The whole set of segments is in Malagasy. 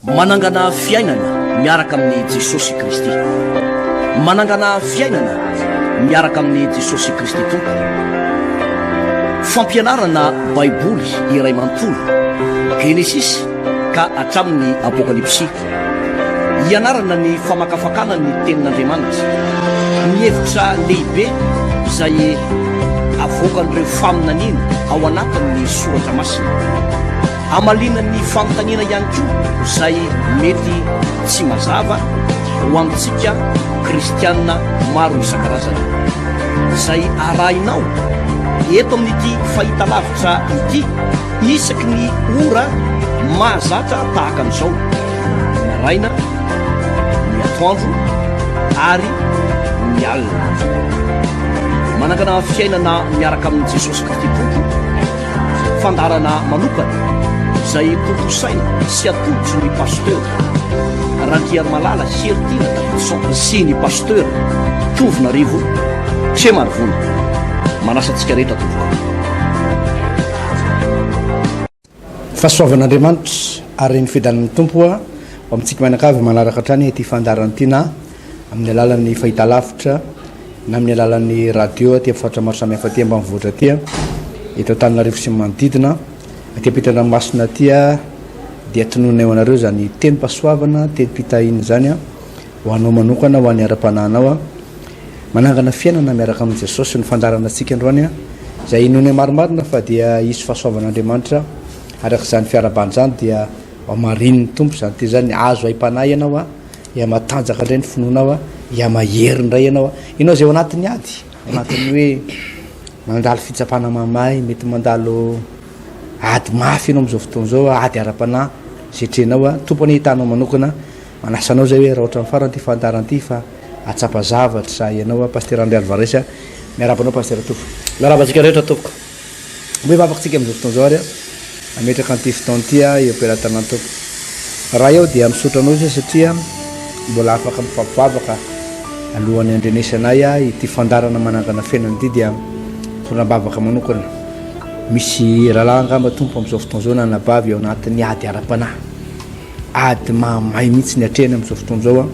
Manangana fiainana miaraka amin'i Jesosy Kristy. Manangana fiainana miaraka amin'i Jesosy Kristy Tompo. Fampianarana Baiboly iray manontolo, Genesisy ka hatramin'ny Apokalypsy. Hianarana ny famakafakana ny Tenin'Andriamanitra, ny hevitra lehibe izay avoakan'ireo faminaniana ao anatin'ny Soratra Masina. Hamaliana ny fanontaniana ihany koa izay mety tsy mazava ho antsika kristiana maro isan-karazany. Izay arahinao eto amin'ity fahitalavitra ity isaky ny ora mahazatra tahaka an'izao, ny maraina, ny atoandro ary ny alina. Manangana fiainana miaraka amin'i Jesosy Kristy Tompo. Fandaharana manokana izay tontosaina sy atolotry ny Pasteur Randriarimalala Heritiana Davidson sy ny Pasteur Tovonarivo Tremarivony. Manasa antsika rehetra tompoko. Fahasoavan'Andriamanitra ary ny fiadanan'ny Tompo ho amintsika mianakavy manaraka hatrany ity fandaharana ity na amin'ny alalan'ny fahitalavitra na amin'ny alalan'ny radio aty amin'ny faritra maro samihafa aty ambanivohitra aty, eto Antananarivo sy ny manodidina, aty ampitan-dranomasina aty dia tononay ho anareo izany tenim-pahasoavana, tenim-pitahiana izany ho anao manokana, ho an'ny ara-panahinao. Manangana fiainana miaraka amin'i Jesosy ny fandaharana antsika androany izay inoanay marimarina fa dia hisy fahasoavan'Andriamanitra araka izany fiarahabana izany dia hamarinin'ny Tompo izany teny izany, azo aim-panahy ianao. Hihamatanjaka indray ny finoanao a, hihamahery indray ianao a. Ianao izay ao anatin'ny ady, ao anatin'ny hoe mandalo fitsapana mamay, mety mandalo ady mafy ianao amin'izao fotoana izao, ady ara-panahy izay atrehinao a. Tompo anie hitanao manokana, manasa anao izay hoe raha ohatran'ny farany ity fandaharana ity fa hahatsapa zavatra ianao a. Pasitera André Alvarez a, miarahaba anao Pasitera Tovo. Miarahaba antsika rehetra tompoko. Mba hivavaka tsika amin'izao fotoana izao ary hametraka an'ity fotoana ity eo am-pelatanan'ny Tompo. Ray aho dia misaotra Anao izay satria mbola afaka mifampivavaka alohan'ny handrenesanay ity fandaharana manangana fiainana ity dia mitondra am-bavaka manokana. Misy rahalahy angamba Tompo amin'izao fotoana izao na anabavy ao anatin'ny ady ara-panahy. Ady mahamay mihitsy ny atrehany amin'izao fotoana izao.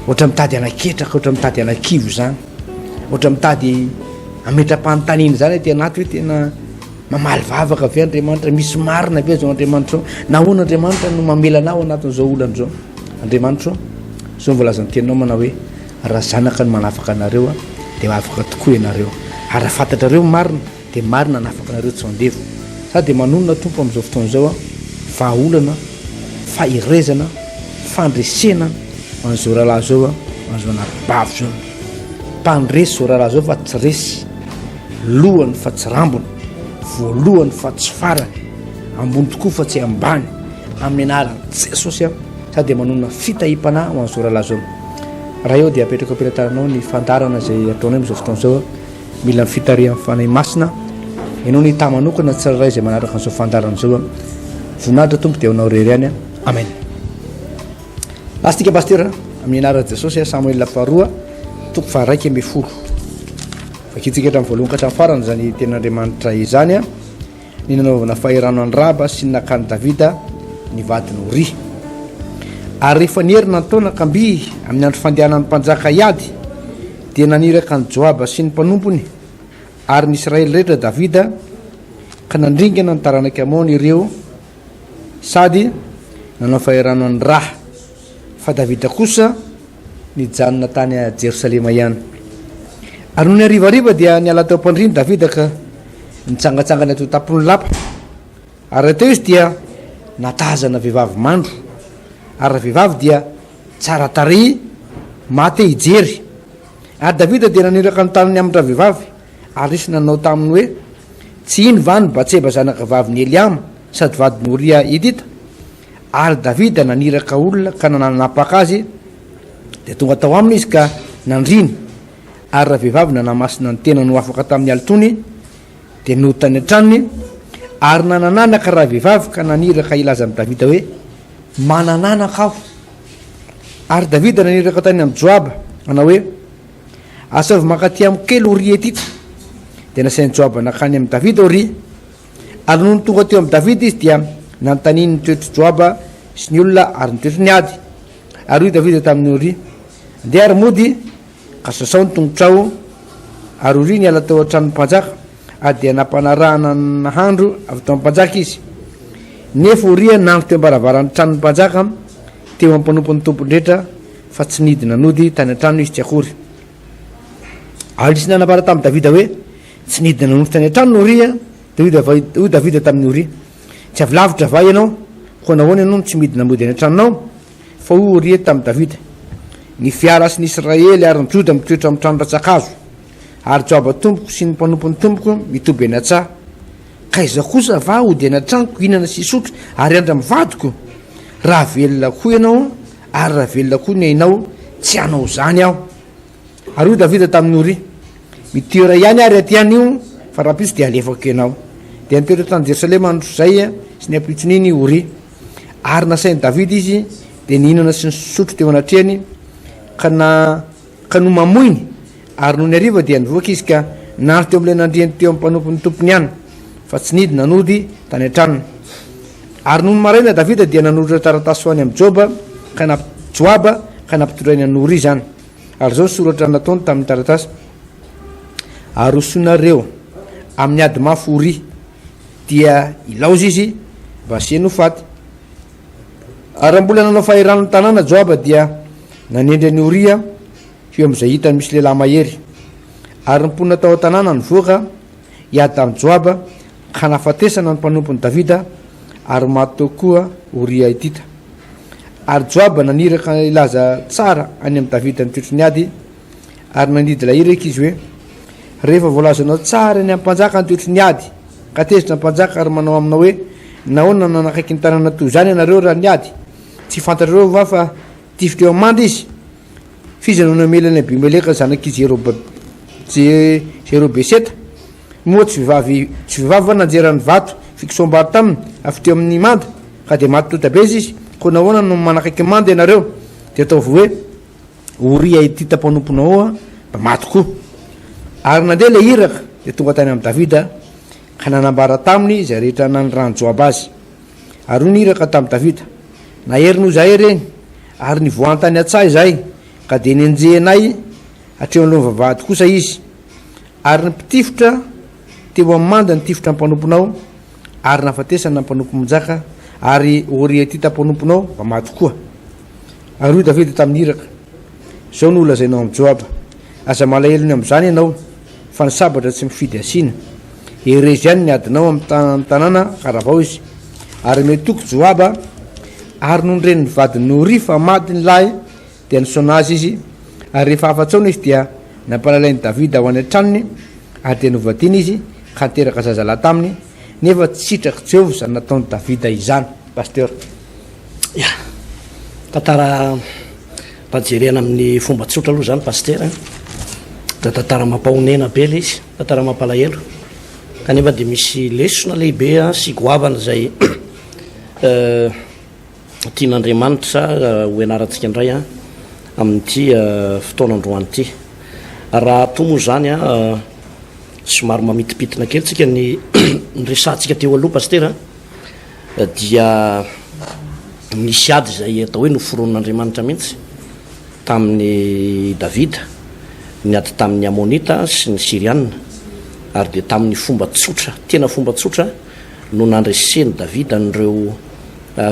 Ohatra mitady hanaketraka, ohatra mitady hanakivo izany. Ohatra mitady hametra-panontaniana izany aty anaty hoe tena mamaly vavaka ve Andriamanitra? Misy marina ve izao Andriamanitra izao? Nahoana Andriamanitra no mamela anao ao anatin'izao olana izao? Andriamanitra ô, izao no voalazan'ny teninao manao hoe raha zanaka no manafaka anareo dia afaka tokoa ianareo. Ary raha fantatrareo ny marina dia marina hanafaka anareo tsy ho andevo. Sa dia manonona Tompo amin'izao fotoana izao aho, vahaolana, faherezana, fandresena ho an'izao rahalahy izao, ho an'izao anabavy izao. Mpandresy izao rahalahy izao fa tsy resy, lohany fa tsy rambony, voalohany fa tsy farany, ambony tokoa fa tsy ambany, amin'ny anaran'i Jesosy aho. Sa dia manonona fitahiam-panahy ho an'izao rahalahy izao. Raha eo dia apetrako am-pelatananao ny fandaharana izay ataonay amin'izao fotoana izao. Mila ny fitarihan'ny Fanahy Masina ianao ny hitahy manokana tsirairay izay manaraka an'izao fandaharana izao. Voninahitra Tompo dia ho anao irery ihany. Amen. Lastika Pasteur amin'ny anaran'i Jesosy Samoela faharoa toko faha 11. Vakintsika hatramin'ny voalohany ka hatramin'ny farany izany tenin'Andriamanitra izany. Ny nanaovana fahirano an'i Raba sy ny nakan'i Davida ny vadin'i Oria. Ary rehefa nierina ny taona ka mby amin'ny andro fandehanan'ny mpanjaka hiady, dia naniraka an'i Joaba sy ny mpanompony ary ny Israely rehetra Davida, ka nandringana ny taranak'i Amona ireo sady nanao fahirano an'i Ra. Fa Davida kosa nijanona tany Jerosalema ihany. Ary nony harivariva dia niala teo am-pandriany Davida ka nitsangantsangana teo tampon'ny lapa. Ary raha teo izy dia natazana vehivavy mandro, ary ravehivavy dia tsara tarehy maha-te hijery. Ary Davida dia naniraka ny tanany amin-dravehivavy, ary nisy nanao taminy hoe, Tsy iny va ny Batseba zanakavavin'i Eliama sady vadin'i Oria Hitita? Ary Davida naniraka olona ka nanapaka azy, dia tonga tao aminy izy ka nandriny. Ary ravehivavy nanamasina ny tenany ho afaka tamin'ny halotoany, dia nody tany an-tranony, ary nanan'anaka ravehivavy ka naniraka hilaza amin'i Davida hoe, Manan'anaka aho. Ary Davida naniraka tany amin'i Joaba, nanao hoe, Asaovy mankaty amiko kely Oria Hetita. Dia nasain'i Joaba nankany amin'i Davida Oria. Ary nony tonga teo amin'i Davida izy dia nanontaniany ny toetr'i Joaba. sy ny olona ary ny toetry ny ady. Ary hoy Davida tamin'i Oria, Andeha ary mody, ka sasao ny tongotrao. Ary Oria niala tao an-tranon'ny mpanjaka, ary dia nampanarahana ny nahandro avy tao amin'ny mpanjaka izy. Nefa Oria nandry teo am-baravaran'ny tranon'ny mpanjaka, teo amin'ny mpanompon'ny tompony rehetra, fa tsy nidina nody tany an-trano izy tsy akory. Ary nisy nanambara tamin'i Davida hoe, Tsy nidina nody tany an-tranony Oria. Dia hoy Davida tamin'i Oria, Tsy avy lavitra va ianao? Koa nahoana ianao no tsy midina mody any an-tranonao? Fa hoy Oria tamin'i Davida, Ny fiara sy ny Israely ary ny Joda mitoetra amin'ny trano rantsankazo, ary Joaba tompoko sy ny mpanompon'ny tompoko mitoby eny an-tsaha. Ka izaho kosa va hody any an-tranoko hihinana sy hisotro ary hiandry amin'ny vadiko? Raha velona koa ianao, ary raha velona koa ny ainao, tsy hanao izany aho. Ary hoy Davida tamin'i Oria, Mitoera ihany àry atỳ anio, fa rahampitso dia halefako ianao. Dia nitoetra tany Jerosalema androzay sy ny ampitson'iny i Oria. Ary nasain'i Davida izy, dia nihinana sy nisotro teo anatrehany, ka na ka nomamoiny. Ary nony hariva dia nivoaka izy ka nandry teo amin'ilay nandriany teo amin'ny mpanompon'ny tompony ihany, fa tsy nidina nody tany an-tranony. Ary nony maraina Davida dia nanoratra taratasy ho any amin'i Joba, ka namp Joaba, ka nampitondrainy an'i Oria izany. Ary izao ny soratra nataony tamin'ny taratasy, Arosonareo amin'ny ady mafy Oria, dia ilaozy izy mba hasiany ho faty. Ary raha mbola nanao fahirano ny tanàna Joaba dia nanendry an'i Oria ho eo amin'izay hitany misy lehilahy mahery. Ary ny mponina tao an-tanàna nivoaka hiady tamin'i Joaba ka nahafatesana ny mpanompon'i Davida, ary maty teo koa Oria Hitita. Ary Joaba naniraka hilaza tsara any amin'i Davida ny toetry ny ady, ary nandidy ilay iraka izy hoe, Rehefa voalazanao tsara eny amin'ny mpanjaka ny toetry ny ady, ka tezitra ny mpanjaka ary manao aminao hoe, Nahoana no nanakaiky ny tanàna toy izany ianareo raha niady? Tsy fantatrareo va fa tifitra eo amin'ny manda izy? F'iza no namely an'i Abimeleka zanak'i Jerobeseta? Moa tsy vehivavy tsy vehivavy va nanjera ny vato fikosoham-bary taminy avy teo amin'ny manda, ka dia maty tota-beza izy? Koa nahoana no manakaiky manda ianareo? Dia ataovy hoe, Oria Hitita mpanomponao mba maty koa. Ary nandeha ilay iraka, dia tonga tany amin'i Davida, ka nanambara taminy izay rehetra nanirahan'i Joaba azy. Ary hoy ny iraka tamin'i Davida, Nahery noho izahay ireny, ary nivoahan tany an-tsaha izahay, ka dia nenjehinay hatreo anoloan'ny vavahady kosa izy. Ary ny mpitifitra teo amin'ny manda nitifitra ny mpanomponao, ary nahafatesana ny mpanompo-manjaka, ary Oria Hitita mpanomponao mba maty koa. Ary hoy Davida tamin'ny iraka, Izao no holazainao amin'i Joaba, Aza malahelo ny amin'izany ianao, fa ny sabatra tsy mifidy asiana. Herezo ihany ny adinao amin'ny tanàna ka ravao izy. Ary omeo toky Joaba, ary nony ren'ny vadin'i Oria fa maty ny lahy, dia nisaona azy izy, ary rehefa afa-tsaona izy dia nampalalain'i Davida ho any an-tranony, ary dia novadiany izy ka niteraka zazalahy taminy, nefa tsy sitrak'i Jehovah izany nataon'i Davida izany. Pasteur. Ya. Tantara raha jerena amin'ny fomba tsotra aloha izany Pasitera dia tantara mampahonena be ilay izy, tantara mampalahelo. Kanefa dia misy lesona lehibe sy goavana izay tian'Andriamanitra ho ianarantsika indray amin'ity fotoana androany ity. Raha toa moa izany somary mamitipitina kely tsika ny niresahantsika teo aloha Pasitera dia nisy ady izay atao hoe noforonin'Andriamanitra mihitsy tamin'i Davida, ny ady tamin'ny Amonita sy ny Syriana, ary dia tamin'ny fomba tsotra, tena fomba tsotra no nandresen'i Davida an'ireo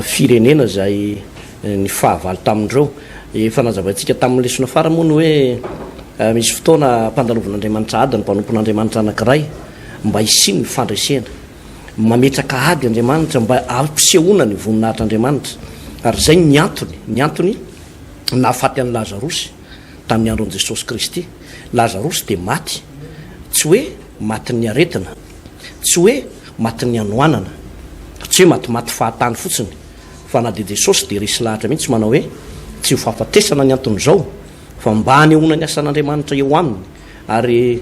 firenena izay nifahavalo tamin'ireo. Efa nazavaintsika tamin'ny lesona farany moa ny hoe misy fotoana ampandalovan'Andriamanitra ady ny mpanompon'Andriamanitra anankiray mba hisian'ny fandresena. Mametraka ady Andriamanitra mba hampisehoana ny voninahitr'Andriamanitra. Ary izay ny antony, ny antony nahafaty an'i Lazarosy tamin'ny andron'i Jesosy Kristy. Lazarosy dia maty, tsy hoe matin'ny aretina, tsy hoe matin'ny hanoanana, tsy hoe matimaty fahatany fotsiny, fa na dia Jesosy dia resy lahatra mihitsy manao hoe tsy ho fahafatesana ny anton'izao, fa mba hanehoana ny asan'Andriamanitra eo aminy. Ary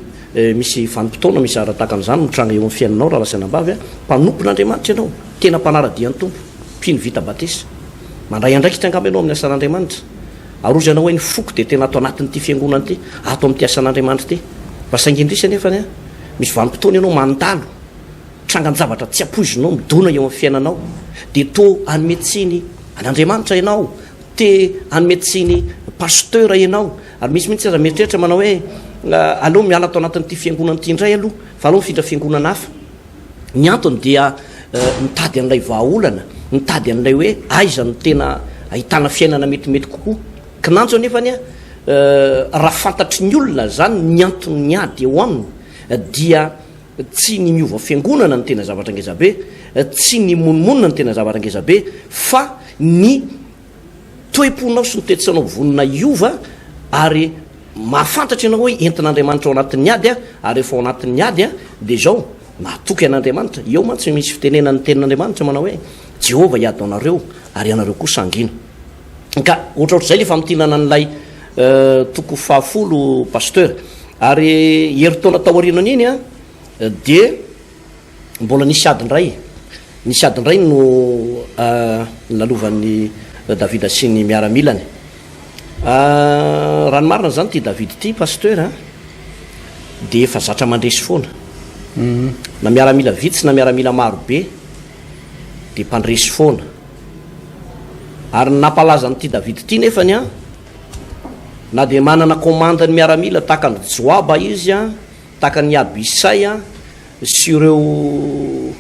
misy vanim-potoana misy zavatra tahaka an'izany mitranga eo amin'ny fiainanao rahalahy sy anabavy a! Mpanompon'Andriamanitra ianao, tena mpanara-dia ny Tompo, mpino vita batisa. Mandray andraikitra angamba ianao amin'ny asan'Andriamanitra. Ary hozy ianao hoe ny foko dia tena ato anatin'ity fiangonana ity, ato amin'ity asan'Andriamanitra ity. Fa saingy indrisy anefa anie, misy vanim-potoana ianao mandalo trangan-javatra tsy ampoizinao midona eo amin'ny fiainanao, dia toa hanome tsiny. an'Andriamanitra ianao, te hanome tsiny pasteur ianao, ary misy mihitsy aza mieritreritra manao hoe aleo miala ato anatin'ity fiangonana ity indray aloha fa aleo mifindra fiangonana hafa. Ny antony dia mitady an'ilay vahaolana, mitady an'ilay hoe aiza no tena ahitana fiainana metimety kokoa. Kinanjo anefa anie raha fantatry ny olona izany ny anton'ny ady eo aminy dia tsy ny miova fiangonana no tena zavatra ngezabe, tsy ny mimonomonona no tena zavatra ngezabe fa ny toe-ponao sy ny toe-tsainao vonona hiova ary mahafantatra ianao hoe entin'Andriamanitra ao anatin'ny ady aho ary rehefa ao anatin'ny ady aho dia izao, mahatoky an'Andriamanitra. Eo mantsy misy fitenenan'ny tenin'Andriamanitra manao hoe Jehovah hiady ho anareo ary ianareo kosa hangina. Ka ohatrohatr'izay ilay famintinana an'ilay toko fahafolo Pasteur. Ary herintaona taorianan'iny an, dia mbola nisy ady indray. Nisy ady indray no nalovan'i Davida sy ny miaramilany. Raha ny marina izany ity Davida ity Pasteur an, dia efa zatra mandresy foana. Na miaramila vitsy na miaramila maro be dia mpandresy foana. Ary ny nampalaza an'ity Davida ity nefany an, na dia manana commande ny miaramila tahaka an'i Joaba izy an, tahaka an'i Abisay an, sy ireo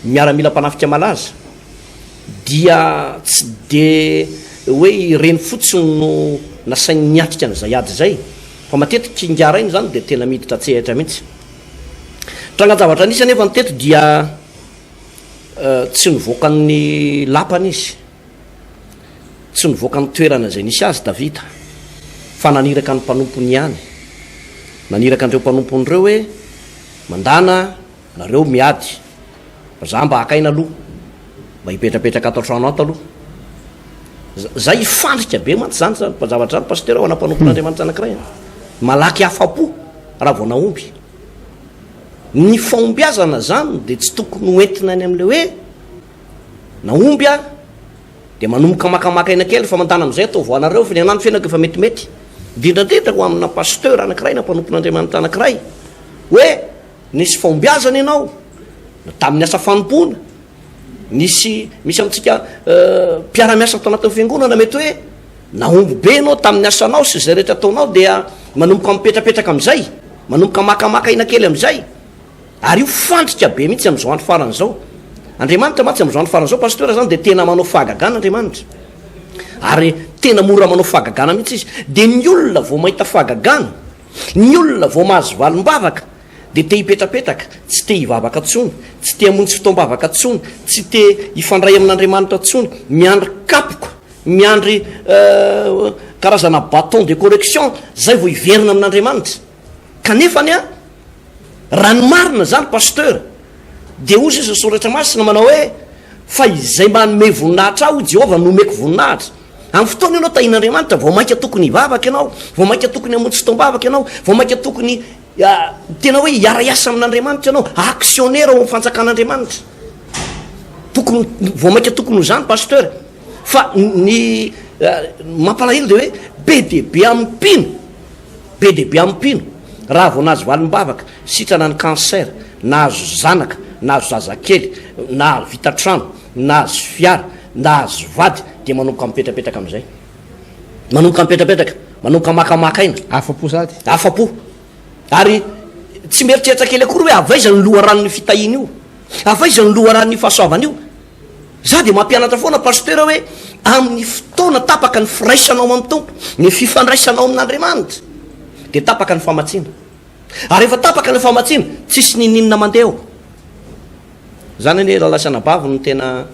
miaramila mpanafika malaza, dia tsy dia hoe ireny fotsiny no nasainy niatrika an'izay ady izay, fa matetika ingahy rainy izany dia tena miditra an-tsehatra mihitsy. Trangan-javatra nisy anefa ny teto dia Tsy nivoaka ny lapany izy, tsy nivoaka ny toerana izay nisy azy Davida, fa naniraka ny mpanompony ihany. Naniraka an'ireo mpanompony ireo hoe, Mandàna nareo miady, fa za mba haka aina aloha, mba hipetrapetraka ato an-trano ato aloha. Zay hifandrika be mantsy zany zavatra zany Pasitera ho ana mpanompon'Andriamanitra anankiray an. Malaky afa-po raha vao nahomby. Ny fahombiazana zany dia tsy tokony ho entina any amin'ilay hoe nahomby aho dia manomboka makamaka aina kely fa mandana amin'izay ataovy ho anareo fa ny anah ny fiainako efa metimety. Indrindra indrindra ho amina pasteur anankiray na mpanompon'Andriamanitra anankiray hoe nisy fahombiazana ianao na tamin'ny asa fanompoana, nisy misy amintsika mpiara-miasa ato anatin'ny fiangonana mety hoe nahomby be ianao tamin'ny asanao sy izay rehetra ataonao dia manomboka mipetrapetraka amin'izay. Manomboka makamaka aina kely amin'izay, ary io fandrika be mihitsy amin'izao andro farany izao. Andriamanitra mantsy amin'izao andro farany izao, Pasteur zany dia tena manao fahagagana Andriamanitra. Ary tena mora manao fahagagana mihitsy izy. Dia ny olona vao mahita fahagagana, ny olona vao mahazo valim-bavaka, dia te hipetrapetraka, tsy te hivavaka intsony, tsy te hamonjy fotoam-bavaka intsony, tsy te hifandray amin'Andriamanitra intsony, miandry kapoka, Miandry karazana bâton de correction zay vao hiverina amin'Andriamanitra. Kanefa anie raha ny marina zany Pasteur dia hozy izy ny soratra masina manao hoe fa izay manome voninahitra ahy hoy Jehovah no omeko voninahitra. Amin'ny fotoana ianao tahin'Andriamanitra vao mainka tokony hivavaka ianao, vao mainka tokony hamonjy fotoam-bavaka ianao, vao mainka tokony tena hoe hiara-hiasa amin'Andriamanitra ianao, actionnaire ao amin'ny fanjakan'Andriamanitra. Tokony vao mainka tokony ho izany Pasteur. Fa ny mampalahelo dia hoe be dia be amin'ny mpino, be dia be amin'ny mpino, raha vao nahazo valim-bavaka, sitrana ny cancer, nahazo zanaka, nahazo zazakely, nahavita trano, nahazo fiara, nahazo vady, dia manomboka mipetrapetraka amin'izay. Manomboka mipetrapetraka, manomboka makamaka aina. Afa-po sady. Afa-po. Ary tsy mieritreritra kely akory hoe avy aiza ny loharanon'io fitahiana io, avy aiza ny loharanon'io fahasoavana io. Za dia mampianatra foana Pasteur hoe amin'ny fotoana tapaka ny firaisanao amin'ny Tompo, ny fifandraisanao amin'Andriamanitra dia tapaka ny famatsiana. Ary rehefa tapaka ny famatsiana, tsisy ninoninona mandeha ao. Zany anie rahalahy sy anabavy no tena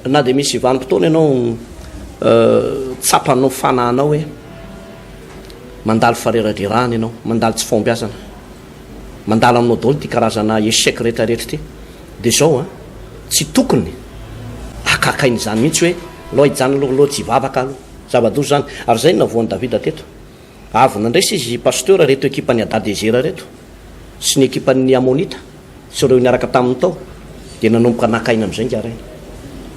na dia misy vanim-potoana ianao tsapanao fanahinao hoe mandalo fareradrerahana ianao, mandalo tsy fahombiazana. Mandalo aminao daholo ity karazana échec rehetra rehetra ity. Dia izao an, tsy tokony hakakaina izany mihitsy hoe alao hijanona aloha, alao tsy hivavaka aloha. Zava-doza izany. Ary izay no navoan'i Davida teto. Avy nandresy izy Pasteur ireto ekipan'i Hadadezera ireto sy ny ekipan'ny Amonita sy ireo niaraka taminy tao, dia nanomboka naka aina amin'izay ingahy rainy.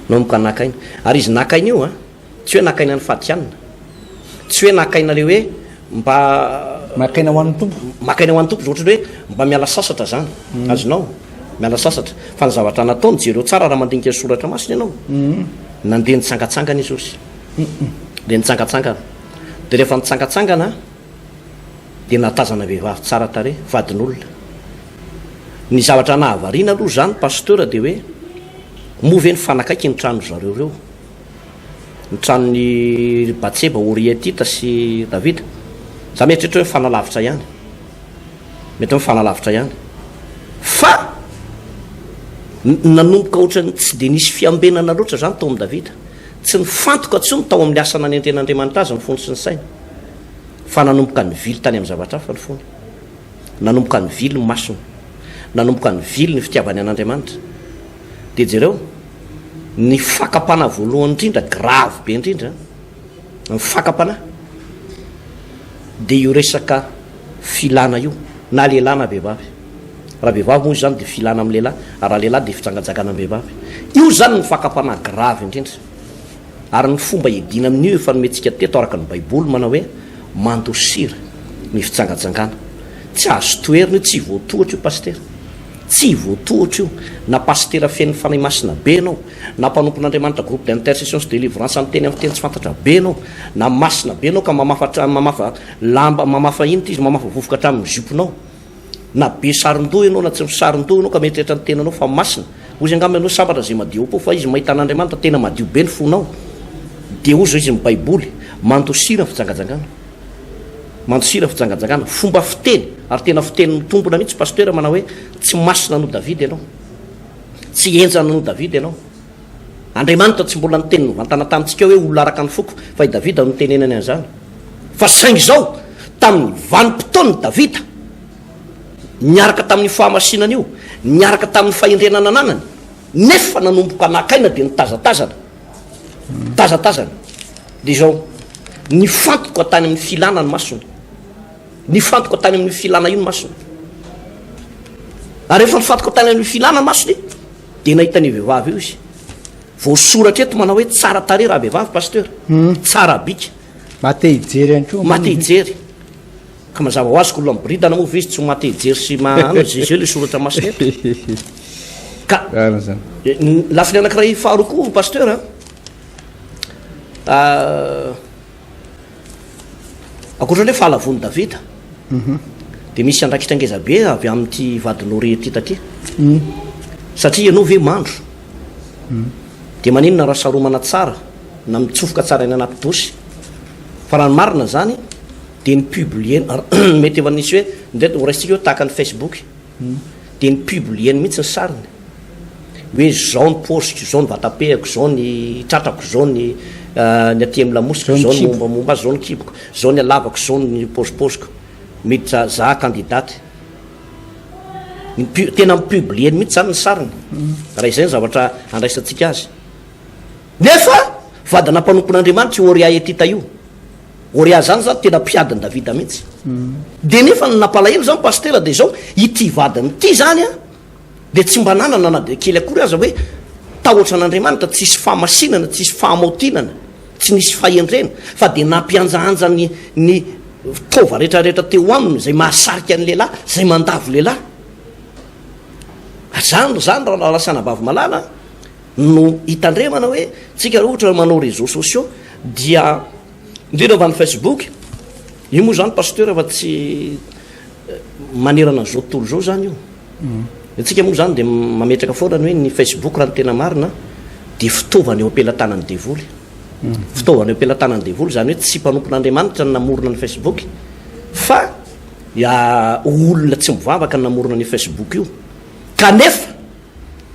Nanomboka naka aina. Ary izy naka aina io an, Tsy hoe naka aina ny fatianina. Tsy hoe naka aina ilay hoe mba. Maka aina ho an'ny Tompo. Maka aina ho an'ny Tompo, ohatran'ny hoe mba miala sasatra izany. Azonao? Miala sasatra. Fa ny zavatra nataony, jereo tsara raha mandinika ny soratra masina ianao. Nandeha nitsangatsangana izy ozy. Dia nitsangatsangana. Dia rehefa nitsangatsangana dia nahatazana vehivavy tsara tarehy, vadin'olona. Ny zavatra nahavariana aloha izany Pasteur dia hoe moa ve nifanakaiky ny tranon-dry zareo ireo? Ny tranon'i Batseba, Oria Hetita sy Davida? Za mieritreritra hoe mifanalavitra ihany. Mety hoe mifanalavitra ihany. Fa nanomboka ohatran'ny tsy dia nisy fiambenana loatra izany tao amin'i Davida. Tsy nifantoka intsony tao amin'ny asa nanendren'Andriamanitra azy ny fony sy ny sainy, fa nanomboka nivily tany amin'ny zavatra hafa ny fony. Nanomboka nivily ny masony. Nanomboka nivily ny fitiavany an'Andriamanitra. Dia jereo, ny fakam-panahy voalohany indrindra, grave be indrindra, ny fakam-panahy, dia io resaka filana io, na lehilahy na vehivavy. Raha vehivavy moa izany dia filana amin'ny lehilahy, ary raha lehilahy dia fijangajangana amin'ny vehivavy. Io izany ny fakam-panahy grave indrindra. Ary ny fomba hiadiana amin'io efa nomentsika teto araka ny baiboly manao hoe mandosira ny fijangajangana. Tsy azo toherina io, tsy voatohatra io pasitera. Tsy voatohatra io. Na pasitera feno fanahy masina be ianao, na mpanompon'Andriamanitra groupe d'intercession sy délivrance miteny amin'ny fiteny tsy fantatra be ianao, na masina be ianao ka mamafa mamafa lamba mamafa inona ity izy mamafa vovoka hatramin'ny jupe-nao. Na be saron-doha ianao na tsy misaron-doha ianao ka mieritreritra ny tenanao fa masina. Hozy angamba ianao sambatra izay madio am-po fa izy mahita an'Andriamanitra tena madio be ny fonao. Dia hozy izy ny baiboly, mandosira ny fijangajangana. Mandosira ny fijangajangana. Fomba fiteny, ary tena fiteny mitombina mihitsy Pasteur manao hoe tsy masina noho Davida ianao. Tsy henjana noho Davida ianao. Andriamanitra tsy mbola niteny nivantana tamintsika hoe olona araka ny foko, fa i Davida no nitenenany an'izany. Fa saingy izao, tamin'ny vanim-potoan'i Davida, niaraka tamin'io fahamasinana io, niaraka tamin'ny fahendrena nananany, nefa nanomboka naka aina dia nitazatazana. Nitazatazana. Dia izao, nifantoka tany amin'ny filana ny masony. Nifantoka tany amin'io filana io ny masony. Ary rehefa nifantoka tany amin'io filana ny masony, Dia nahita an'io vehivavy io izy. Voasoratra eto manao hoe tsara tarehy raha vehivavy pasteur. Hmm. Tsara bika. Maha te hijery ihany koa. Maha te hijery. Ka mazava ho azy ko olona miboridana moa ve izy tsy ho maha te hijery sy maha ano zay le soratra masina eto. Ka lafiny anankiray faharoa koa pasteur a. Ah, Ankoatra ny hoe fahalavoan'i Davida, dia misy andraikitra ngeza be avy amin'ity vadin'i Oria ity taty. Satria ianao ve mandro? Dia maninona raha saromana tsara na mitsofoka tsara any anaty dosy? Fa raha ny marina izany dia ny publier mety efa nisy hoe ndeha horaisintsika hoe tahaka ny Facebook. Dia ny publier-ny mihitsy ny sariny. Hoe zao ny paosiko, zao ny vatam-pehako, zao ny tratrako, zao ny ny aty amin'ny lamosiko, zao ny mombamomba azy, zao ny kiboko, zao ny halavako, zao ny paosipaosiko. Miditra za candidate. Ny pu- tena mi-publier-ny mihitsy zany ny sariny. Raha izay ny zavatra andraisantsika azy. Nefa vadina mpanompon'Andriamanitra io Oria Hetita io. Oria zany zany tena mpiadin'i Davida mihitsy. Dia nefa ny nampalahelo zany pasitera dia izao, ity vadiny ity zany an, dia tsy mba nanana na dia kely akory aza hoe tahotra an'Andriamanitra, tsisy fahamasinana, tsisy fahamaotinana, tsy nisy fahendrena, fa dia nampihanjahanja ny ny taova rehetrarehetra teo aminy izay mahasarika ny lehilahy, izay mandavo lehilahy. Zany zany rahalahy sy anabavy malala an, no hitandremana hoe tsika raha ohatra manao réseaux sociaux dia indrindra fa ny Facebook io moa zany pasteur fa tsy manerana an'izao tontolo izao zany io mm. Antsika moa zany dia mametraka foana ny hoe ny Facebook raha ny tena marina dia fitaovana eo am-pelatanan'ny devoly mm. Fitaovana eo am-pelatanan'ny devoly zany hoe tsy mpanompon'Andriamanitra ny namorona ny Facebook fa ya olona tsy mivavaka ny namorona ny Facebook io kanefa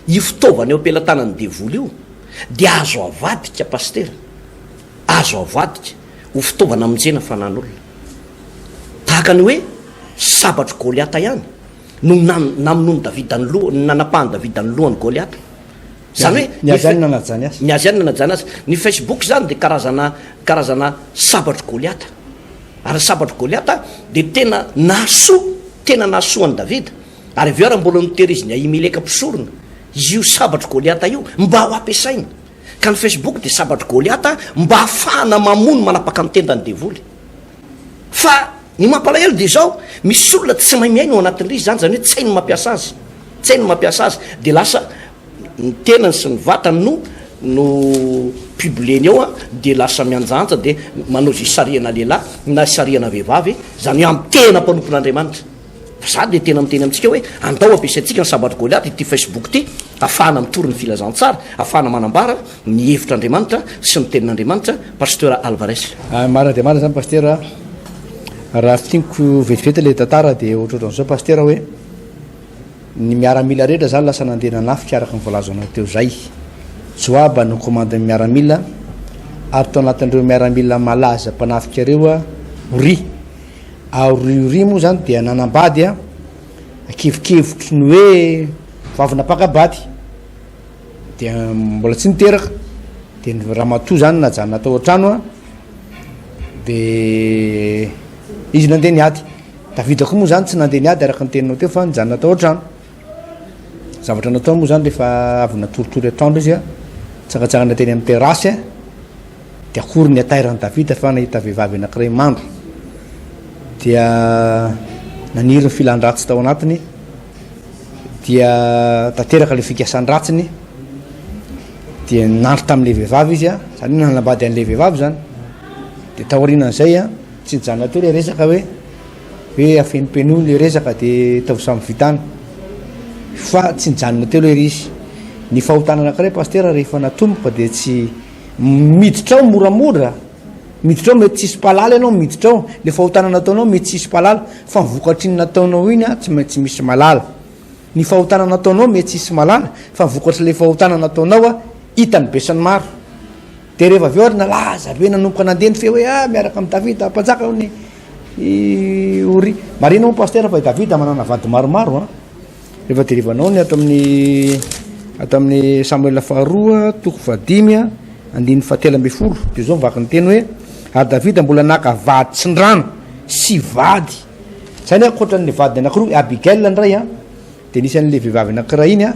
Io fitaovana eo am-pelatanan'ny devoly io dia azo avadika pasitera, azo avadika ho fitaovana hamonjena fanan'olona. Tahaka ny hoe sabatr'i Goliata ihany no namonoan'i Davida ny loha, nanapahan'i Davida ny lohan'i Goliata. Izany hoe ny azy ihany nanajany azy. Ny azy ihany nanajany azy. Ny Facebook izany dia karazana karazana sabatr'i Goliata. Ary ny sabatr'i Goliata dia tena nahasoa, tena nahasoa an'i Davida. Ary avy eo ary mbola notehirizin'i Ahimeleka mpisorona io sabatr'i Goliata io mba ho ampiasaina. Ka ny Facebook dia sabatr'i Goliata mba hahafahana mamono manapaka ny tendan'ny devoly. Fa ny mampalahelo dia izao, misy olona tsy mahay miaina ao anatin'ilay izy izany, izany hoe tsy hainy ny mampiasa azy. Tsy hainy ny mampiasa azy. Dia lasa ny tenany sy ny vatany no. no publier-ny eo an, dia lasa mianjanja dia manao izay hisarihana lehilahy na hisarihana vehivavy, izany hoe amin'ny tena mpanompon'Andriamanitra. Fa za dia tena miteny amintsika hoe andao ampiasaintsika ny sabatr'i Goliata ity Facebook ity ahafahana mitory ny filazantsara, ahafahana manambara ny hevitr'Andriamanitra sy ny tenin'Andriamanitra, Pasteur Alvarez. Marina dia marina izany Pasitera a! Raha fintiniko vetivety ilay tantara dia ohatrohatran'izao Pasitera hoe, ny miaramila rehetra izany lasa nandeha nanafika araka ny voalazanao teo izay. Joaba no komandin'ny miaramila ary tao anatin'ireo miaramila malaza mpanafika ireo Oria. Ary Oria moa izany dia nanambady ankevokevotry ny hoe vavy nampaka-bady. Dia mbola tsy niteraka. Dia ny ramatoa izany najanona tao an-trano dia izy nandeha niady. Davida koa moa izany tsy nandeha niady araka ny teninao teo fa nijanona tao an-trano. Zavatra nataony moa izany rehefa avy natoritory atoandro izy, nitsangantsangana teny amin'ny terrasse, dia akory ny hatairan'i Davida fa nahita vehivavy anankiray mandro. Dia naniry ny filan-dratsy tao anatiny, dia tanteraka ilay fikasan-dratsiny, dia nandry tamin'ilay vehivavy izy, izany hoe nanambady an'ilay vehivavy izany. Dia taorianan'izay, Tsy nijanona teo ilay resaka hoe hoe afenipenoy ilay resaka dia ataovy samy vitana fa tsy nijanona teo ilay izy. Ny fahotana anankiray pasitera rehefa natomboka dia tsy miditra ao moramora, miditra ao mety tsisy mpahalala ianao miditra ao, ilay fahotana nataonao mety tsisy mpahalala fa ny vokatr'iny nataonao iny tsy maintsy misy mahalala. Ny fahotana nataonao mety tsisy mahalala fa ny vokatr'ilay fahotana nataonao hitan'ny besinimaro. Dia rehefa avy eo ary nalaza be nanomboka nandeha ny feo hoe ah miaraka amin'i Davida mpanjaka hono i Oria. Marina moa pasitera fa i Davida manana vady maromaro an. Rehefa jerevanao ny ato amin'ny ato amin'ny Samoela faharoa toko fahadimy a andininy fahatelo ambin'ny folo dia izao mivaky ny teny hoe ary Davida mbola naka vady tsindrano sy vady. Izany ankoatra ny vadiny anankiroa Abigail indray an. Dia nisy an'ilay vehivavy anankiray iny,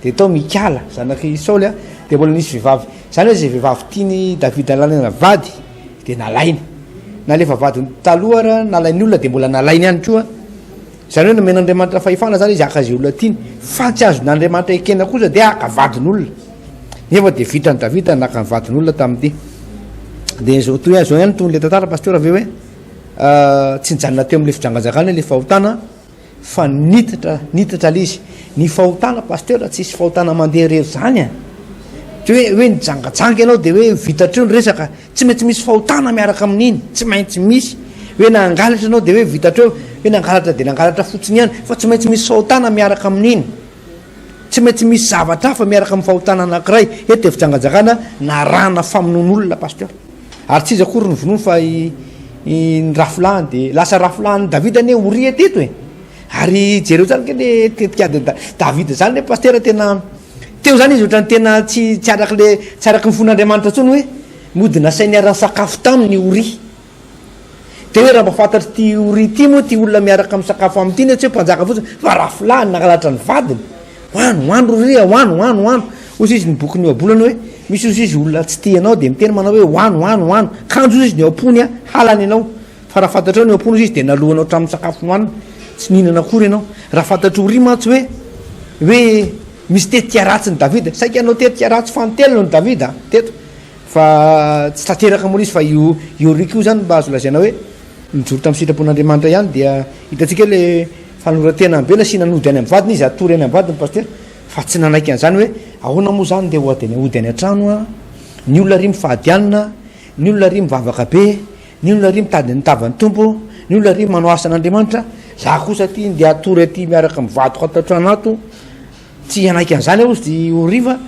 dia tao Mikala, zanak'i Saoly, dia mbola nisy vehivavy, izany hoe izay vehivavy tian'i Davida nalaina vady, dia nalainy. Na ilay efa vadiny taloha ary nalain'ny olona, dia mbola nalainy ihany koa. Izany hoe nomen'Andriamanitra fahefana izany izy haka izay olona tiany, fa tsy azon'Andriamanitra ekena kosa dia haka vadin'olona. Nefa dia vitan'i Davida naka ny vadin'olona tamin'ity. Dia izao toy izao ihany tohin'ilay tantara, Pasteur, avy eo hoe tsy nijanona teo amin'ilay fijangajanganana ilay fahotana, Fa nitatra nitatra le izy. Ny fahotana pasteur tsisy fahotana mandeha irery zany a! Tsy hoe hoe nijangajanga ianao de hoe vita hatreo ny resaka, tsy maintsy misy fahotana miaraka amin'iny, tsy maintsy misy. Hoe nangalatra ianao de hoe vita hatreo, hoe nangalatra de nangalatra fotsiny ihany, fa tsy maintsy misy fahotana miaraka amin'iny. Tsy maintsy misy zavatra hafa miaraka amin'ny fahotana anankiray. Eto dia fijangajangana narahana famonoan'olona pasteur. Ary tsy iza akory no vonoiny fa i i ny rafilahiny dia lasa rafilahin'i Davida anie Oria teto e. Ary jereo tsara ange le tetikadin'i Da- Davida zany le pasitera tena teo zany izy ohatran'ny tena tsy tsy araka le tsy araky ny fon'Andriamanitra intsony hoe mody nasainy niara-nisakafo taminy i Oria. Dia hoe raha mba fantatr'ity Oria ity moa ity olona miaraka misakafo aminy ity ne tsy hoe mpanjaka fotsiny fa rafilahiny nangalatra ny vadiny. Hoano, hoano ry Oria, hoano, hoano, hoano. Hoy izy ny bokin'ny ohabolana hoe misy hozy izy olona tsy tia anao dia miteny manao hoe hoano, hoano, hoano. Kanjo hozy izy ny ao am-pony a, halany ianao. Fa raha fantatrao ny ao am-pony hozy izy dia naloanao hatramin'ny sakafo nohanina, tsy nihinana akory ianao. Raha fantatr'i Oria mantsy hoe hoe misy tetika ratsin'i Davida, saika hanao tetika ratsy fanintelony Davida teto. Fa tsy tanteraka moa ilay izy fa io io Rick io zany mba azo lazaina hoe nijoro tamin'ny sitrapon'Andriamanitra ihany dia hitantsika hoe le fanoran-tena be nasiana nody any amin'ny vadiny izy hatory any amin'ny vadiny pasitera fa tsy nanaiky an'izany hoe ahoana moa zany ndeha hody any hody any an-trano a ny olona ry mifady hanina ny olona ry mivavaka be ny olona ry mitady ny tavan'ny Tompo ny olona ry manao asan'Andriamanitra za kosa aty ndeha hatory aty miaraka amin'ny vadiko ato an-trano ato Tsy hanaiky an'izany aho ozy Ory fa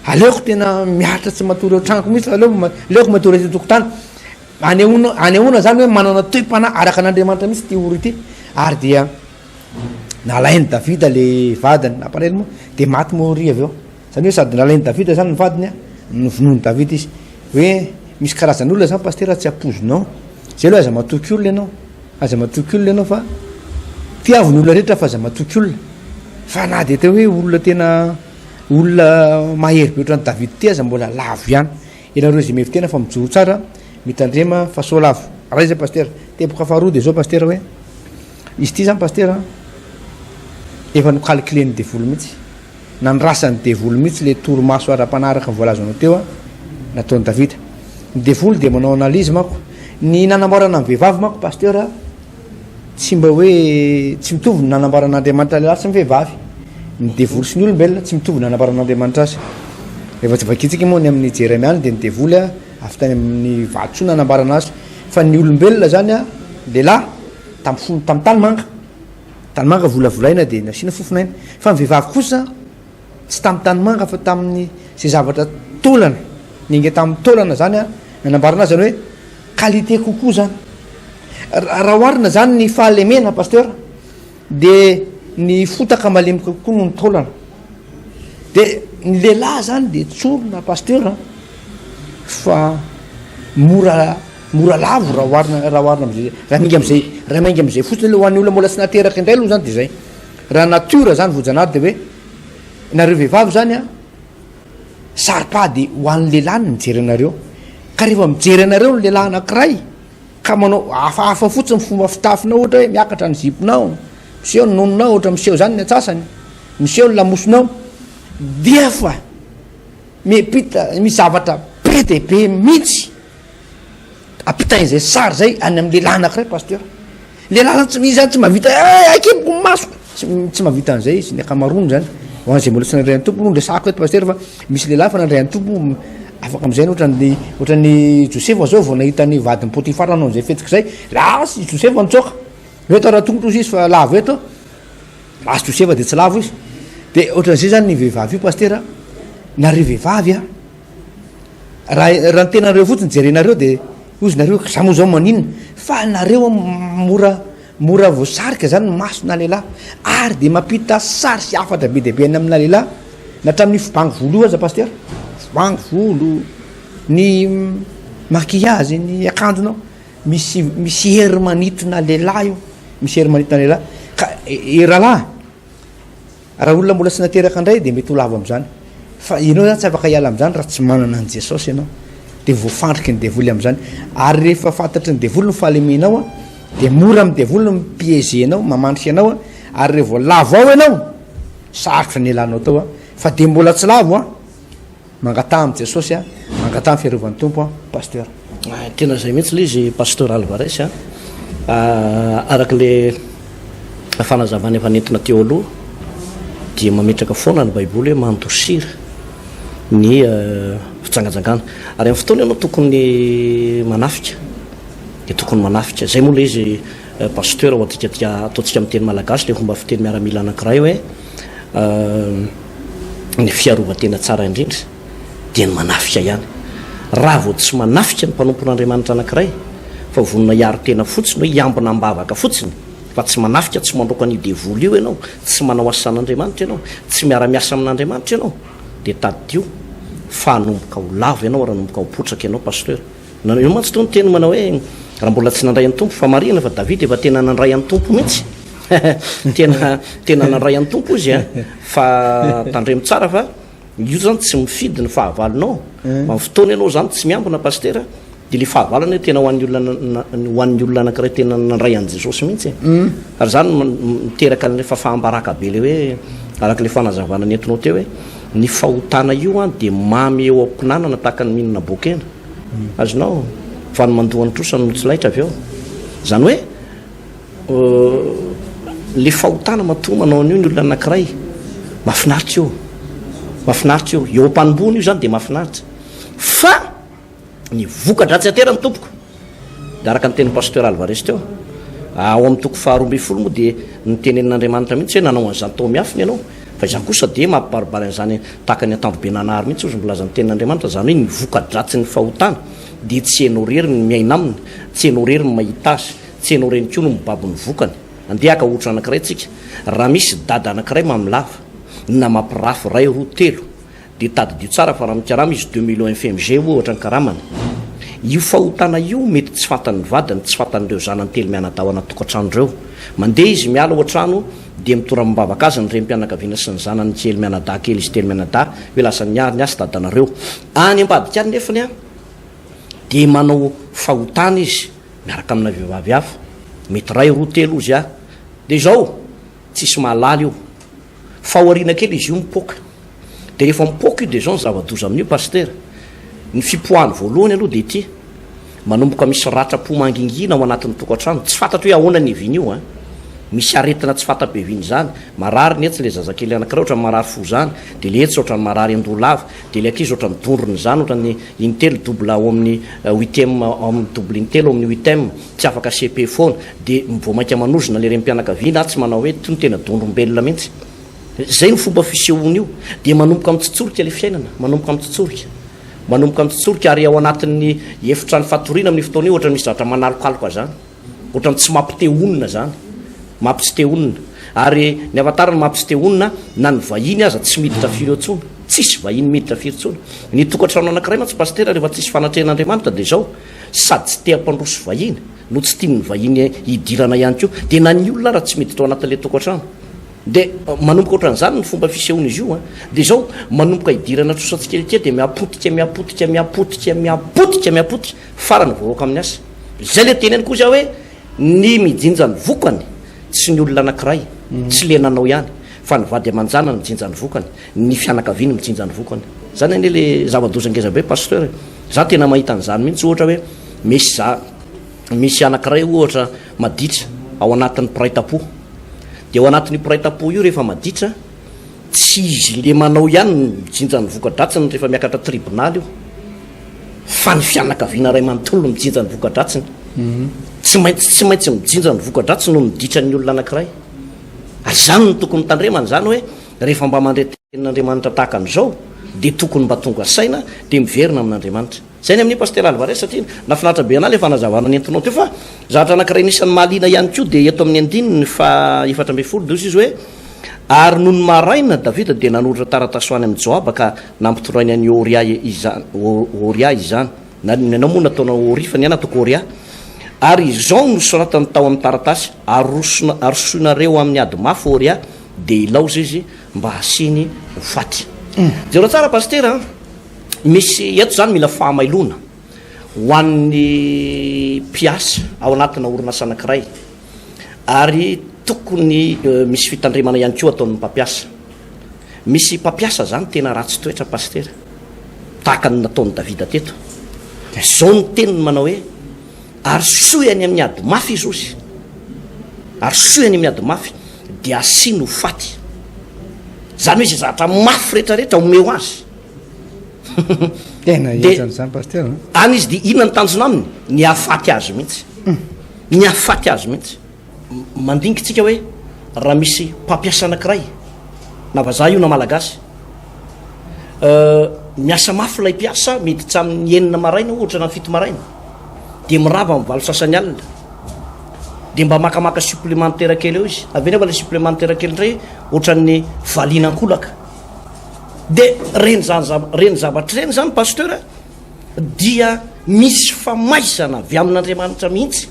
aleoko tena miaritra tsy matory ao tranoko mihitsy fa aleo aleoko matory eto an-tokotany. Anehoana anehoana zany hoe manana toe-panahy araka an'Andriamanitra mihitsy ity Ory ity. Ary dia nalain'i Davida le vadiny, nampalahelo moa, dia maty moa Ory avy eo. Zany hoe sady nalain'i Davida zany ny vadiny a, novonoin'i Davida izy. Hoe misy karazan'olona zany pasitera tsy ampoizinao. Zay aloha aza matoky olona ianao. Aza matoky olona ianao fa tiavo ny olona rehetra fa aza matoky olona. Fa na dia teo hoe olona tena olona mahery be ohatran'i David ity aza mbola lavo ihany. Ianareo izay mihevi-tena fa mijoro tsara, mitandrema fa sao lavo. Ray izay pasitera. Teboka faharoa dia izao pasitera hoe izy ity izany pasitera efa nocalculer-n'ny devoly mihitsy. Nandrasan'ny devoly mihitsy le torimaso ara-panahy araka ny voalazanao teo a, nataon'i Davida. Ny devoly dia manao analyse manko. Ny nanamboarana ny vehivavy manko pasteur a, tsy mba hoe tsy mitovy ny nanamboaran'Andriamanitra lehilahy sy ny vehivavy. Ny devoly sy ny olombelona tsy mitovy ny nanamboaran'Andriamanitra azy. Rehefa tsy vakintsika moa ny amin'ny Jeremia any dia ny devoly a, avy tany amin'ny vatosoa nanamboarana azy. Fa ny olombelona zany a, lehilahy, tamin'ny fony tamin'ny tanimanga. Tanimanga volavolaina dia nasiana fofon'aina. Fa ny vehivavy kosa tsy tamin'ny tanimanga fa tamin'ny izay zavatra taolana, niainga tamin'ny taolana zany an, nanamboarana azy zany hoe qualité kokoa zany. Raha oharina zany ny fahalemena pasteur dia ny fotaka malemy kokoa noho ny taolana. Dia ny lehilahy zany dia tsorina pasteur an, fa mora Mora lavo raha oharina raha oharina am'zay raha miainga am'zay raha miainga am'zay fotsiny aloha ho an'ny olona mbola tsy nateraka indray aloha zany de zay. Raha nature zany voajanahary de hoe nareo vehivavy zany a saro-pady ho an'ny lehilahy ny mijery anareo. Ka rehefa mijery anareo ny lehilahy anankiray ka manao hafahafa fotsiny ny fomba fitafinao ohatra hoe miakatra ny ziponao, miseho ny nononao ohatra miseho zany ny antsasany, miseho ny lamosinao dia fa miampita misy zavatra be dia be mihitsy Ampitain'izay sary zay any amin'ny lehilahy anankiray pasteur. Lehilahy zany tsy izy zany tsy mahavita eh akipiko ny masoko. Tsy tsy mahavita an'izay izy ny ankamaroany zany. Ho an'izay mbola tsy nandray an'ny Tompo no resahako eto pasteur fa misy lehilahy fa nandray an'ny Tompo afaka amin'izay ny ohatran'ny ohatran'ny Josefa zao vao nahita ny vadin'i Potifara nanao an'izay fihetsika izay, lasa i Josefa nitsoaka. Eto raha tongotra izy fa lavo eto. Lasa Josefa dia tsy lavo izy. Dia ohatran'izay zany ny vehivavy io pasteur, nareo vehivavy a. Raha raha ny tenanareo fotsiny jerenareo de hozy nareo za moa zao maninona fa nareo mora mora voasarika zany ny masona lehilahy ary de mampita sary sy hafatra be dia be any amina lehilahy na hatramin'ny fibango volo io aza pasteur fibango volo ny maquillage ny akanjonao misy misy hery manintona lehilahy io misy hery manintona lehilahy ka e rahalahy Raha olona mbola tsy nateraka indray dia mety ho lavo amin'izany. Fa ianao izany tsy afaka hiala amin'izany raha tsy manana an'i Jesosy ianao. Dia voafandriky ny devoly amin'izany. Ary rehefa fantatry ny devoly ny fahalemenao, dia mora amin'ny devoly ny mi-piéger anao, mamandrika anao, ary rehefa vao lavo ao ianao, sarotra ny hialanao tao. Fa dia mbola tsy lavo an! Mangataha amin'i Jesosy a, mangataha ny fiarovan'ny Tompo a, Pasteur. Tena izay mihitsy ilay izy Pasteur Alvarez a. Araka ilay fanazavana efa nentina teo aloha dia mametraka foana ny Baiboly hoe mandosira ny fijangajangana. Ary amin'ny fotoana ianao tokony manafika dia tokony manafika. Izay moa ilay izy Pasteur ho adika ataontsika amin'ny teny malagasy ilay fomba fiteny miaramila anankiray hoe ny fiarovan-tena tsara indrindra dia ny manafika ihany. Raha vao tsy manafika ny mpanompon'Andriamanitra anankiray fa vonona hiaro tena fotsiny, hoe hiambina am-bavaka fotsiny, fa tsy manafika, tsy mandroaka an'io devoly io ianao, tsy manao asan'Andriamanitra ianao, tsy miara-miasa amin'Andriamanitra ianao, dia tadidio fa hanomboka ho lavo ianao ary hanomboka ho potraka ianao Pasteur. Io mantsy toa niteny manao hoe raha mbola tsy nandray an'i Tompo, fa marihina fa Davida efa tena nandray an'i Tompo mihitsy. Tena tena nandray an'i Tompo izy a. Fa tandremo tsara fa io zany tsy mifidy ny fahavalonao. Fa ny fotoana ianao zany tsy miambina pasitera dia le fahavalo anie tena ho an'ny olona ho an'ny olona anankiray tena nandray an'i Jesosy mihitsy e. Ary zany miteraka an'ilay fahafaham-baraka be le hoe araka ilay fanazavana nentinao teo hoe ny fahotana io an dia mamy eo am-pinanana tahaka ny mihinana bokena. Azonao? Fa ny mandoa ny trosa no tsy laitra avy eo. Izany hoe le fahotana matoa manao an'io ny olona anankiray, mahafinaritra io. Mahafinaritra io. Eo am-panombohana io izany dia mahafinaritra. Fa ny voka-dratsy aterany tompoko, dia araka ny tenin'i Pasteur Alvarez teo, ao amin'ny toko faharoa ambin'ny folo moa dia notenenin'Andriamanitra mihitsy hoe nanao an'izany tao miafina ianao. Fa izany kosa dia mampibaribary an'izany tahaka ny antambo be nanahary mihitsy hozy ny voalazan'ny tenin'Andriamanitra, izany hoe ny voka-dratsin'ny fahotana dia tsy ianao irery no miaina aminy, tsy ianao irery no mahita azy, tsy ianao ireny koa no mibaby ny vokany. Andeha haka ohatra anankiray tsika, raha misy dada anankiray mamilava na mampirafy iray, roa, telo, Dia tadidio tsara fa raha mikarama izy deux millions FMG ohatra ny karamany. Io fahotana io mety tsy fantan'ny vadiny, tsy fantan'ireo zanany telo mianadahy ao anaty tokantrano ireo. Mandeha izy miala ao an-trano dia mitora amim-bavaka azy ny renim-pianakaviana sy ny zanany kely mianadahy kely izy telo mianadahy hoe lasa niary ny ahy sy dadanareo. Any ambadika any nefany dia manao fahotana izy miaraka amina vehivavy hafa. Mety iray, roa, telo ozy ahy. Dia izao, tsisy mahalala io. Fa aoriana kely izy io mipoaka. Dia rehefa mipoaka io dia izao ny zava-doza amin'io Pasitera. Ny fipoahany voalohany aloha dia ity, manomboka misy ratram-po mangingina ao anatin'ny tokantrano, tsy fantatro hoe ahoana ny hevian'io an! Misy aretina tsy fanta-piaviana izany, marary ny etsy ilay zazakely anankiray ohatran'ny marary fo izany, dia ilay etsy ohatran'ny marary an-doha lava, dia ilay ankizy ohatran'ny dondrona izany, ohatran'ny intelo double ao amin'ny huitième, ao amin'ny double intelo ao amin'ny huitième, tsy afaka CP foana, dia vao mainka manozona ilay renim-pianakaviana, tsy manao hoe ity no tena dondrom-belona mihitsy. Izay no fomba fisehoan'io. Dia manomboka mitsotsorika ilay fiainana, manomboka mitsotsorika. Manomboka mitsotsorika ary ao anatin'ny efitrano fatoriana amin'io fotoana io ohatran'ny misy zavatra manalokaloka izany. Ohatran'ny tsy mampite honina izany. Mampitsy te honina. Ary ny ahafantarana ny mampitsy te honina, na ny vahiny aza tsy miditra firy eo intsony. Tsisy vahiny miditra firy intsony. Ny tokantrano anankiray mantsy Pasitera rehefa tsisy fanatrehan'Andriamanitra dia izao, sady tsy te hampandroso vahiny no tsy tian'ny vahiny hidirana ihany koa. Dia na ny olona ara tsy miditra ao anatin'ilay tokantrano. Dia manomboka ohatran'izany ny fomba fisehoan'izy io an. Dia izao, manomboka idirana trosa tsikelikely dia mihapotika, mihapotika, mihapotika, mihapotika, mihapotika, farany voaroaka amin'ny asa. Izay ilay teneniko hozy aho hoe ny mijinja ny vokany tsy ny olona anankiray, tsy le nanao ihany, fa ny vady aman-janany mijinja ny vokany, ny fianakaviany mijinja ny vokany. Izany anie le zava-doza ngeza be Pasteur e. Za tena mahita an'izany mihitsy ohatra hoe misy za, misy anankiray ohatra maditra ao anatin'ny mpiray tampo. Dia ao anatin'io mpiray tampo io rehefa maditra, tsy izy le manao ihany no mijinja ny voka-dratsiny rehefa miakatra tribonaly io, fa ny fianakaviana iray manontolo no mijinja ny voka-dratsiny. Tsy maintsy tsy maintsy mijinja ny voka-dratsiny noho ny ditran'ny olona anankiray. Ary izany no tokony tandremana, izany hoe rehefa mba mandre tenin'Andriamanitra tahaka an'izao dia tokony mba tonga saina dia miverina amin'Andriamanitra. Zay ny amin'io Pasitera Alvarez satria nafinaritra be anah le fanazavana nentinao teo fa zavatra anakiray anisan'ny mahaliana ihany koa dia eto amin'ny andininy faha 14 dia hozy izy hoe ary nony maraina Davida dia nanoratra taratasy ho any amin'i Joaba ka nampitondrainy an'i Oria izany Oria izany na ny anao moa nataonao Oria fa ny ahy nataoko Oria ary izao no soratany tao amin'ny taratasy arosona arosoinareo amin'ny ady mafy Oria dia ilaoza izy mba hasiany ho faty. Jereo tsara Pasitera an! Misy eto izany mila fahamailoana ho an'ny mpiasa ao anatina orinasa anankiray ary tokony misy fitandremana ihany koa ataon'ny mpampiasa. Misy mpampiasa izany tena ratsy toetra Pasitera, tahaka ny nataon'i Davida teto. Izao ny teniny manao hoe, Arosoy any amin'ny ady mafy izy hozy, arosoy any amin'ny ady mafy dia asiany ho faty. Izany hoe izay zavatra mafy rehetrarehetra omeo azy. Tena henjana izany Pasitera a. Any izy dia inona ny tanjona aminy? Ny hahafaty azy mihitsy. Ny hahafaty azy mihitsy. Mandinika tsika hoe raha misy mpampiasa anankiray, na vazaha io na malagasy, miasa mafy ilay mpiasa, miditra amin'ny enina maraina ohatra na fito maraina, dia mirava amin'ny valo sasany alina, dia mba makamaka supplémentaire kely eo izy, avy eo nefa ilay supplémentaire kely indray ohatran'ny valiana ankolaka. Dia reny zany zava, reny zavatra ireny zany pasteur dia misy famaizana avy amin'Andriamanitra mihitsy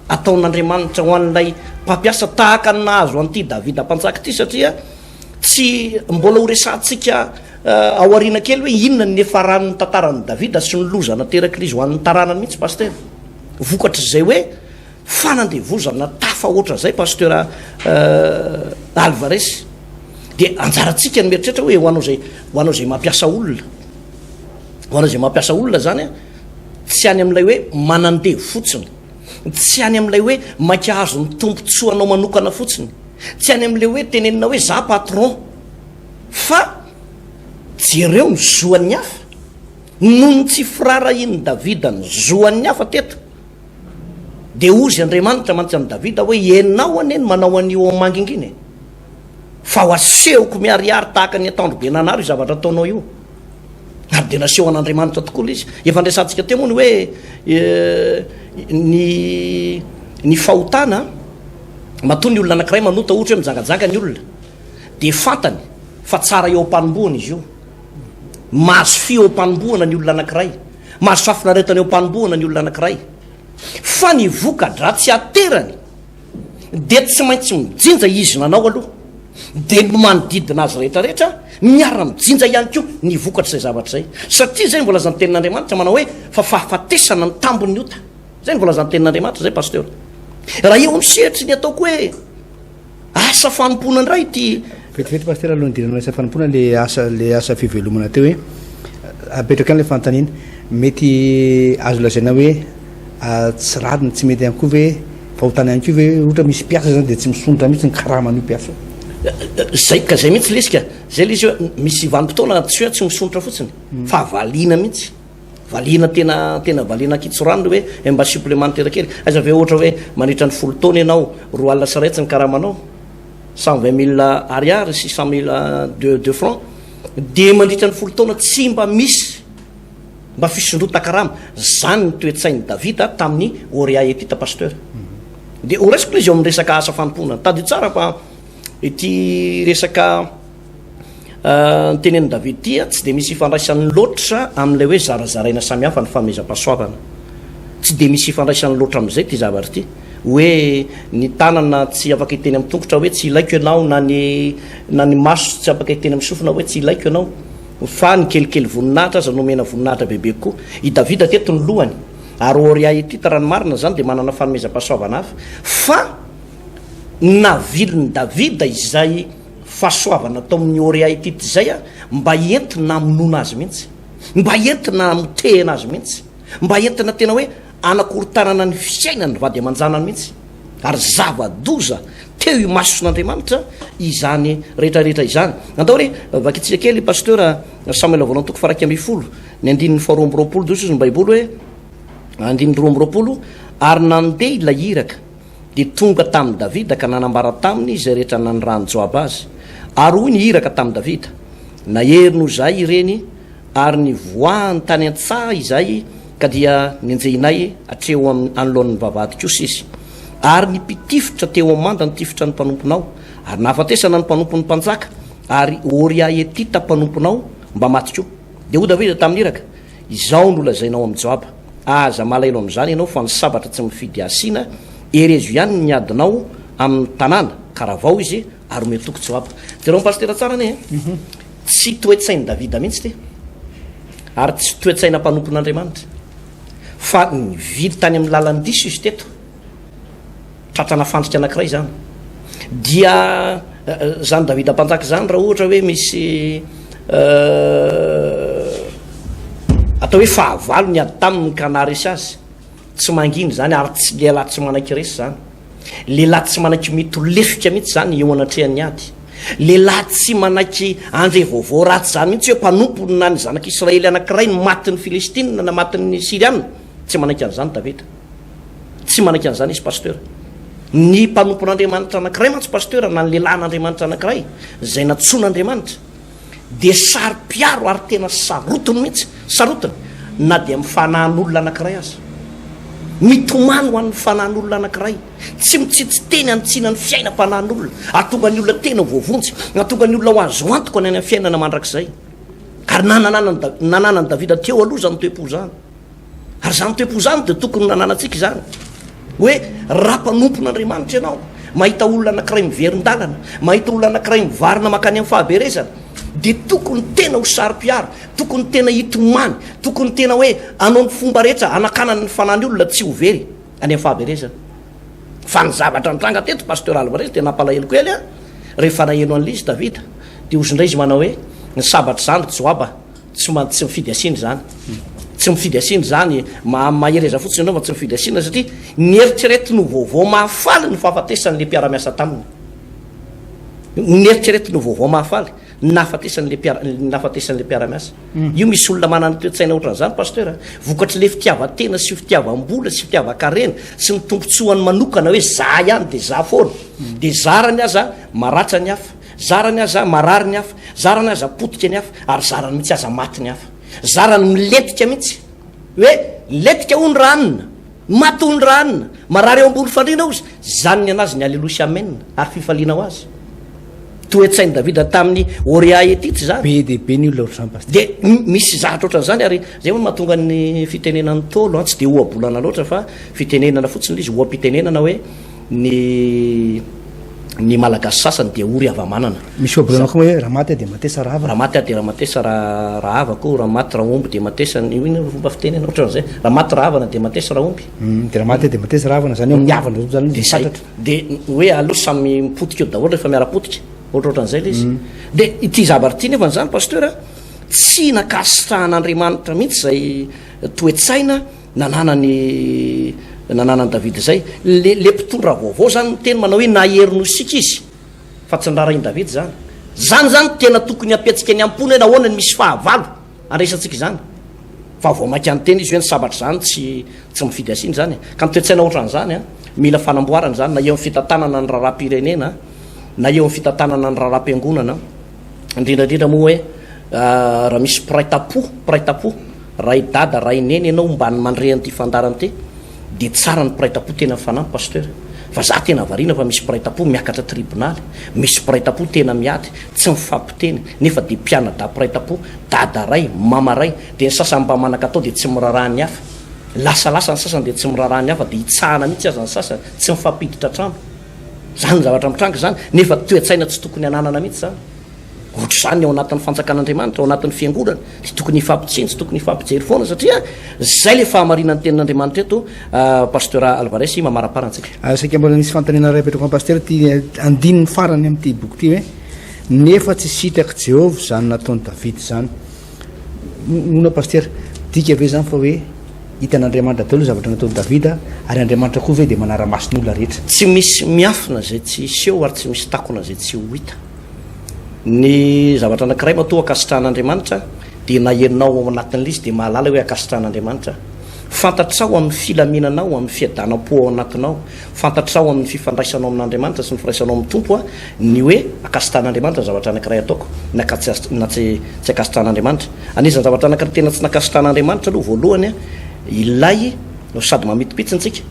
ataon'Andriamanitra ho an'ilay mpampiasa tahaka ny nahazo an'ity Davida mpanjaka ity satria tsy mbola ho resahantsika eh, ao aoriana kely hoe inona ny niafaran'ny tantaran'i Davida sy ny loza naterak'izy ho an'ny taranany mihitsy pasteur vokatr'izay hoe Fanandevozana tafahoatra zay Pasteur Alvarez. Dia anjarantsika ny mieritreritra hoe ho anao zay ho anao zay mampiasa olona. Ho anao zay mampiasa olona zany a, tsy any amin'ilay hoe manandevo fotsiny. Tsy any amin'ilay hoe mainka hahazo ny tombontsoanao manokana fotsiny. Tsy any amin'ilay hoe tenenina hoe za patron. Fa jereo ny zoan'ny hafa. Noho ny tsy firaharahian'i Davida ny zoan'ny hafa teto. Dia hozy Andriamanitra mantsy amin'i Davida hoe, Ianao anie no manao an'io ao mangingina e! Fa ho asehoko miharihary tahaka ny ataondry Benanaro io zavatra ataonao io. Ary dia naseho an'Andriamanitra tokoa ilay izy. Efa niresahantsika teo moa ny hoe ny ny fahotana, matoa ny olona anankiray manota, ohatra hoe mijangajanga ny olona, dia fantany fa tsara eo am-panombohana izy io. Mahazo fy eo am-panombohana ny olona anankiray. Mahazo fahafinaretana eo am-panombohana ny olona anankiray, fa ny voka-dratsy aterany dia tsy maintsy mijinja izy nanao aloha, dia ny manodidina azy rehetrarehetra miara-mijinja ihany koa ny vokatr'izay zavatra izay. Satria izay no voalazan'ny tenin'Andriamanitra manao hoe fa fahafatesana ny tambin'ny ota. Izay no voalazan'ny tenin'Andriamanitra izay Pasteur. Raha eo amin'ny sehatry ny ataoko hoe asa fanompoana indray ity. Vetivety Pasitera alohan'ny hidirana asa fanompoana le asa le asa fivelomana teo hoe apetraka ihany le fanontaniana mety azo lazaina hoe tsy rariny tsy mety ihany koa ve fahotana ihany koa ve ohatra misy mpiasa zany dia tsy misondrotra mihitsy ny karaman'io mpiasa io. Zay ka zay mihitsy lesy ka, zay le izy hoe misy vanim-potoana tsy hoe tsy misondrotra fotsiny fa valiana mihitsy. Valiana tena tena valiana ankitsorano le hoe mba supplémentaire kely. Aiza ve ohatra hoe mandritra ny folo taona ianao 2 alina sy iray hetsy ny karamanao, 120 000 ariary, 600 000 de francs, dia mandritra ny folo taona tsy mba misy mba fisondrotan-karama. Zany ny toe-tsain'i Davida tamin'i Oria Hetita pasteur. Dia ho raisiko le izy eo amin'ny resaka asa fanompoana. Tadidio tsara fa ity resaka Ny tenenin'i Davida ity tsy dia misy ifandraisany loatra amin'ilay hoe zarazaraina samihafa ny fanomezam-pahasoavana. Tsy dia misy ifandraisany loatra amin'izay ity zavatra ity. Hoe ny tanana tsy afaka hiteny amin'ny tongotra hoe tsy ilaiko ianao na ny na ny maso tsy afaka hiteny amin'ny sofina hoe tsy ilaiko ianao. Fa ny kelikely voninahitra aza nomena voninahitra bebe kokoa. I Davida teto ny lohany. Ary Oria Hetita raha ny marina izany dia manana fanomezam-pahasoavana hafa. Fa navilin'i Davida izay Fahasoavana tao amin'ny Orea Hetita izay mba entina hamonoana azy mihitsy, mba entina hamotehana azy mihitsy, mba entina tena hoe hanakorontanana ny fiainan'ny vady aman-janany mihitsy. Ary zava-doza teo imason'Andriamanitra izany rehetra rehetra izany. Andao re vakintsika kely Pasteur Samoela voalohany toko faha 11, ny andininy faha 22, dia hoy ny Baiboly hoe, andininy 22, Ary nandeha ilay iraka, Dia tonga tamin'i Davida ka nanambara taminy izay rehetra nanirahan'i Joaba azy. Ary hoy ny iraka tamin'i Davida, Nahery noho izahay ireny, ary nivoahany tany an-tsaha izahay, ka dia nenjehinay hatreo amin'ny anoloan'ny vavahady kosa izy. Ary ny mpitifitra teo amin'ny manda nitifitra ny mpanomponao, ary nahafatesana ny mpanompon'ny mpanjaka, ary Oria Hetita mpanomponao mba maty koa. Dia hoy Davida tamin'ny iraka, Izao no lazainao amin'i Joaba, Aza malahelo amin'izany ianao, fa ny sabatra tsy mifidy hasina, herezo ihany ny adinao amin'ny tanàna, ka ravao izy, ary omeo toky Joaba. Jereo ny pasitera tsara anie e! Tsy toe-tsain'i Davida mihitsy ity, ary tsy toe-tsaina mpanompon'Andriamanitra, fa nivily tany amin'ny lalan-diso izy teto. Tratrana fandrika anankiray izany. Dia izany Davida mpanjaka izany raha ohatra hoe misy atao hoe fahavalo niady taminy ka naharesy azy, tsy mangina izany ary tsy lehilahy tsy manaiky resy izany. Lehilahy tsy manaiky mitolefika mihitsy izany eo anatrehan'ny ady. Lehilahy tsy manaiky handre vaovao ratsy izany mihitsy hoe mpanompo na ny zanak'Israely anankiray no matin'ny Filistina na matin'ny Syriana. Tsy manaiky an'izany Davida. Tsy manaiky an'izany izy Pasteur. Ny mpanompon'Andriamanitra anankiray mantsy Pasteur na ny lehilahin'Andriamanitra anankiray izay nantsoin'Andriamanitra dia saro-piaro ary tena sarotiny mihitsy, sarotiny na dia amin'ny fanahin'olona anankiray aza. Mitomany ho an'ny fanahin'olona anankiray, tsy mitsitsy teny hanitsiana ny fiainam-panahin'olona, hahatonga ny olona tena ho voavonjy, hahatonga ny olona ho azo antoka ny any amin'ny fiainana mandrakizay. Ary nananan'i Davida teo aloha izany toe-po izany. Ary izany toe-po izany dia tokony nananantsika izany. Hoe raha mpanompon'Andriamanitra ianao, mahita olona anankiray miverin-dalana, mahita olona anankiray mivarina mankany amin'ny fahaverezana, dia tokony tena ho saro-piaro, tokony tena hitomany, tokony tena hoe hanao ny fomba rehetra hanakanana ny fanan'ny olona tsy ho very any amin'ny fahaverezana. Fa ny zavatra nitranga teto, Pasteur Alvarez, dia nampalahelo kely aho, rehefa naheno an'ilay izy Davida, dia hozy indray izy manao hoe, ny sabatr'izany ry Joaba, Tsy ma tsy mifidy asiana izany. Tsy mifidy asiana izany. Ma mahereza fotsiny ianao fa tsy mifidy asiana satria nieritreretiny ho vaovao mahafaly ny fahafatesan'ilay mpiara-miasa taminy. Nieritreretiny ho vaovao mahafaly ny nahafatesan'ilay mpiara ny nahafatesan'ilay mpiara-miasa. Io misy olona manana toe-tsaina ohatran'izany pasteur a. Vokatr'ilay fitiavan-tena sy fitiavam-bola sy fitiavan-karena sy ny tombontsoany manokana hoe za ihany dia za foana. Dia zarany aza maratra ny hafa. Zarany aza marary ny hafa, zarany aza potika ny hafa, ary zarany mihitsy aza maty ny hafa. Zarany milentika mihitsy. Hoe milentika hono raha anona, maty hono raha anona, marary eo ambony fandriana hozy, zany ny anazy ny aleloia sy amen ary fifaliana ho azy. Toe-tsain'i Davida tamin'i Oria Hetita izany. Be dia be ny olona ohatr'izany Pasitera. Dia misy zavatra ohatran'izany ary zay moa no mahatonga ny fitenenan'ny Ntaolo an, tsy dia ohabolana loatra fa fitenenana fotsiny ilay izy, oha-pitenenana hoe Ny ny Malagasy sasany dia ory hava-manana. Misy ohabolana koa hoe raha maty aho dia matesa raha havana. Raha maty aho dia matesa raha raha havako, raha maty raha omby dia matesa ny inona no fomba fiteny ohatran'izay. Raha maty raha havana dia matesa raha omby. Dia raha maty aho dia matesa raha havana, izany hoe amin'ny havana zany Dia zay. Dia hoe aleo samy mipotika eo daholo rehefa miara-potika. Ohatrohatran'izay ilay izy. Dia ity zavatra ity nefa izany Pasteur a, tsy nankasitrahan'Andriamanitra mihitsy izay toe-tsaina nananany nananan'i Davida izay. Le le mpitondra vaovao izany miteny manao hoe nahery noho isika izy, fa tsy niraharahian'i Davida izany. Izany izany tena tokony hampiantsika ny am-pony hoe nahoana no misy fahavalo andraisantsika izany. Fa vao mainka niteny izy hoe ny sabatra izany tsy tsy mifidy asiana izany e. Ka ny toe-tsaina ohatran'izany an, mila fanamboarana izany na eo amin'ny fitantanana ny raharaham-pirenena na eo amin'ny fitantanana ny raharaham-piangonana, indrindra indrindra moa hoe raha misy mpiray tampo, mpiray tampo, ray dada, ray neny ianao mba ny mandre an'ity fandaharana ity dia tsara ny mpiray tampo tena mifanampy Pasteur. Fa za tena variana fa misy mpiray tampo miakatra tribonaly, misy mpiray tampo tena miady, tsy mifampiteny nefa dia mpianadahy mpiray tampo, dada ray, mama ray, dia ny sasany mba manan-katao dia tsy miraharaha ny hafa. Lasalasa ny sasany dia tsy miraharaha ny hafa dia hitsahana mihitsy aza ny sasany, tsy mifampiditra an-trano. Izany zavatra mitranga izany, nefa toe-tsaina tsy tokony hananana mihitsy izany. Ohatr'izany ny ao anatin'ny fanjakan'Andriamanitra, ao anatin'ny fiangonana, dia tokony hifampitsinjo, tokony hifampijery foana satria izay ilay fahamarinan'ny tenin'Andriamanitra eto, Pasteur Alvarez mamaraparana antsika. Saika mbola nisy fanontaniana iray apetrako amin'i Pasteur ity andininy farany amin'ity boky ity hoe nefa tsy sitrak'i Jehovah izany nataon'i Davida izany. Inona Pasteur, midika ve izany fa hoe hitan'Andriamanitra daholo ny zavatra nataon'i Davida ary Andriamanitra koa ve dia manara-maso ny olona rehetra? Tsy misy miafina izay tsy hiseho ary tsy misy takona izay tsy ho hita. Ny zavatra anankiray matoa ankasitrahan'Andriamanitra dia na ianao ao anatin'ilay izy dia mahalala hoe ankasitrahan'Andriamanitra. Fantatrao amin'ny filaminanao, amin'ny fiadanam-po ao anatinao, fantatrao amin'ny fifandraisanao amin'Andriamanitra sy ny firaisanao amin'ny Tompo ny hoe ankasitrahan'Andriamanitra ny zavatra anankiray ataoko na ka tsy na tsy tsy ankasitrahan'Andriamanitra. Anisan'ny zavatra anankiray tena tsy nankasitrahan'Andriamanitra aloha voalohany ilay no sady mamitipitsiny tsika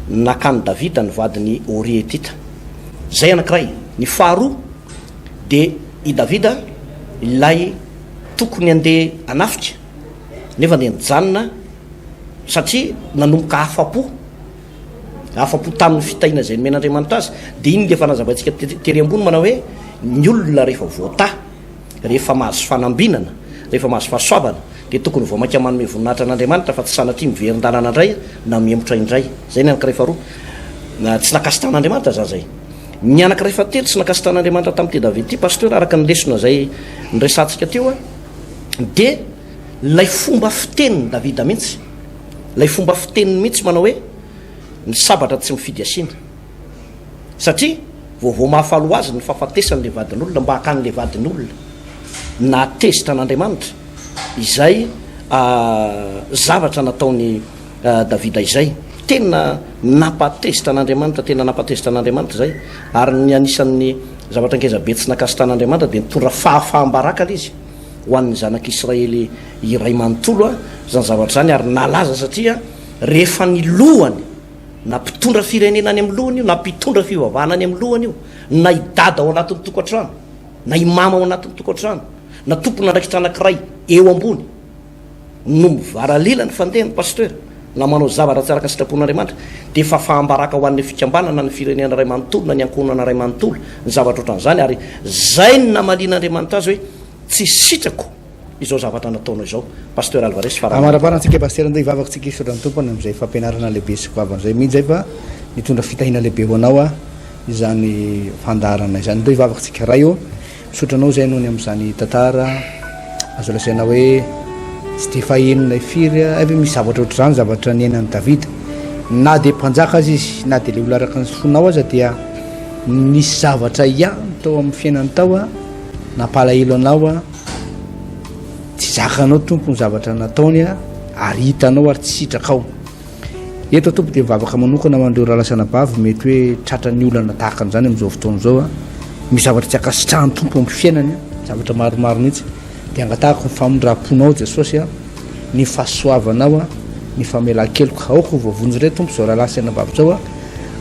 nakan'i Davida ny vadin'i Oria Hetita. Izay anankiray. Ny faharoa dia i Davida ilay tokony handeha hanafika nefa dia nijanona satria nanomboka afa-po, afa-po tamin'ny fitahiana izay nomen'Andriamanitra azy. Dia iny ilay efa nazavaintsika tery ambony manao hoe ny olona rehefa voatahy, rehefa mahazo fanambinana, rehefa mahazo fahasoavana dia tokony vao mainka manome voninahitra an'Andriamanitra fa tsy sanatria miverin-dalana indray na mihemotra indray. Izay ny anankiray faharoa. Tsy nankasitrahan'Andriamanitra izany izay. Ny anankiray fahatelo tsy nankasitrahan'Andriamanitra tamin'ity Davida ity, Pasteur, araka ny lesona izay niresahantsika teo, dia ilay fomba fitenin'i Davida mihitsy. Ilay fomba fiteniny mihitsy manao hoe ny sabatra tsy mifidy asiana. Satria vaovao mahafaly ho azy ny fahafatesan'ilay vadin'olona mba hakan'ilay vadin'olona nahatezitra an'Andriamanitra izay zavatra nataon'i Davida izay. Tena nampahatezitra an'Andriamanitra, tena nampahatezitra an'Andriamanitra izay. Ary ny anisan'ny zavatra ngeza be tsy nankasitrahan'Andriamanitra dia nitondra fahafaham-baraka ilay izy ho an'ny zanak'Israely iray manontolo izany zavatra izany ary nalaza satria rehefa ny lohany Na mpitondra firenena any amin'ny lohany io, na mpitondra fivavahana any amin'ny lohany io, na i dada ao anatin'ny tokantrano, na i mama ao anatin'ny tokantrano, na tompon'andraikitra anankiray eo ambony no mivaralila ny fandehany pasteur, na manao zavatra tsy araka ny sitrapon'Andriamanitra, dia fahafaham-baraka ho an'ny fikambanana, ny firenena iray manontolo, na ny ankohonana iray manontolo, ny zavatra ohatran'izany, ary izay no namalian'Andriamanitra azy hoe tsy sitrako. izao zavatra nataonao izao Pasteur Alvarez farany. Amarapara antsika Pasteur andeha hivavaka tsika hisaotra ny Tompo any amin'izay fampianarana lehibe sy goavana izay mihitsy zay fa nitondra fitahiana lehibe ho anao aho izany fandaharana izany andeha hivavaka tsika Ray ô misaotra anao izay noho ny amin'izany tantara azo lazaina hoe tsy dia fahenonay firy hay ve misy zavatra ohatr'izany zavatra niainan'i Davida na dia mpanjaka aza izy na dia le olona araka ny fonao aza dia nisy zavatra ihany tao amin'ny fiainany tao a nampalahelo anao a Tsy zakanao Tompo ny zavatra nataony ary hitanao ary tsy sitrakao. Eto Tompo dia mivavaka manokana ho an'ireo rahalahy sy anabavy mety hoe tratran'ny olana tahaka an'izany amin'izao fotoana izao. Misy zavatra tsy ankasitrahan'ny Tompo amin'ny fiainany, zavatra maromaro mihitsy. Dia angatahako ny famindram-ponao Jesosy, ny fahasoavanao, ny famelan-keloka. Aoka ho voavonjy indray Tompo izao rahalahy sy anabavy izao.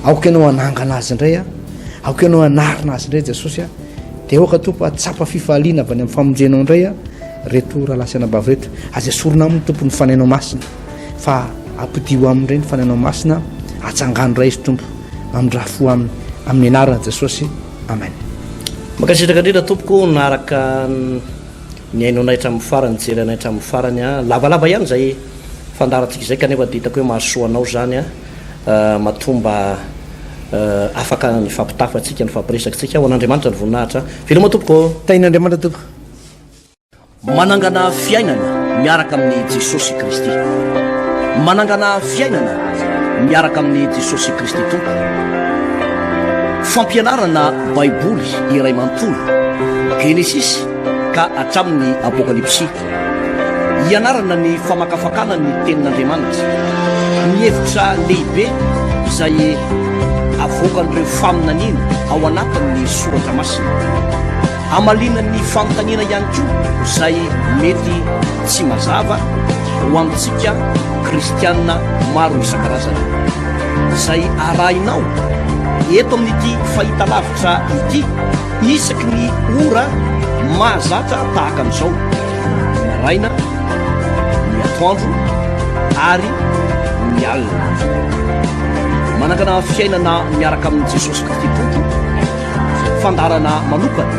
Aoka Ianao hanangana azy indray. Aoka Ianao hanarina azy indray Jesosy. Dia aoka Tompo hahatsapa fifaliana avy any amin'ny famonjenao indray a reto rahalahy sy anabavy reto. Aza esorina aminy Tompo ny fanahinao masina fa ampodio aminy indray ny fanahinao masina, atsangano indray izy Tompo, mamindrà fo aminy, amin'ny anaran'i Jesosy, amen. Mankasitraka indrindra tompoko naraka nihaino anay hatramin'ny farany, nijery anay hatramin'ny farany a. Lavalava ihany izay fandaharantsika izay kanefa dia hitako hoe mahasoa anao izany a. Matoa mba. Afaka nifampitafa tsika, nifampiresaka tsika. Ho an'Andriamanitra ny voninahitra. Veloma tompoko ô. Tahin'Andriamanitra tompoko. Manangana fiainana miaraka amin'i Jesosy Kristy. Manangana fiainana miaraka amin'i Jesosy Kristy Tompo. Fampianarana Baiboly iray manontolo, Genesisy ka hatramin'ny Apokalypsy. Hianarana ny famakafakana ny Tenin'Andriamanitra, ny hevitra lehibe izay avoakan'ireo faminaniana ao anatin'ny Soratra Masina. Hamaliana ny fanontaniana ihany koa izay mety tsy mazava ho antsika kristiana maro isan-karazany. Izay arahinao eto amin'ity fahitalavitra ity isaky ny ora mahazatra tahaka an'izao, ny maraina, ny atoandro ary ny alina. Manangana fiainana miaraka amin'i Jesosy Kristy Tompo, fandaharana manokana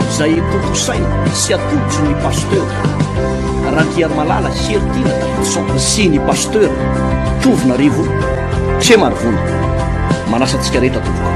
izay tontosaina sy atolotry ny Pasteur Randriarimalala Heritiana Davidson sy ny Pasteur Tovonarivo Tremarivony. Manasa antsika rehetra tompoko.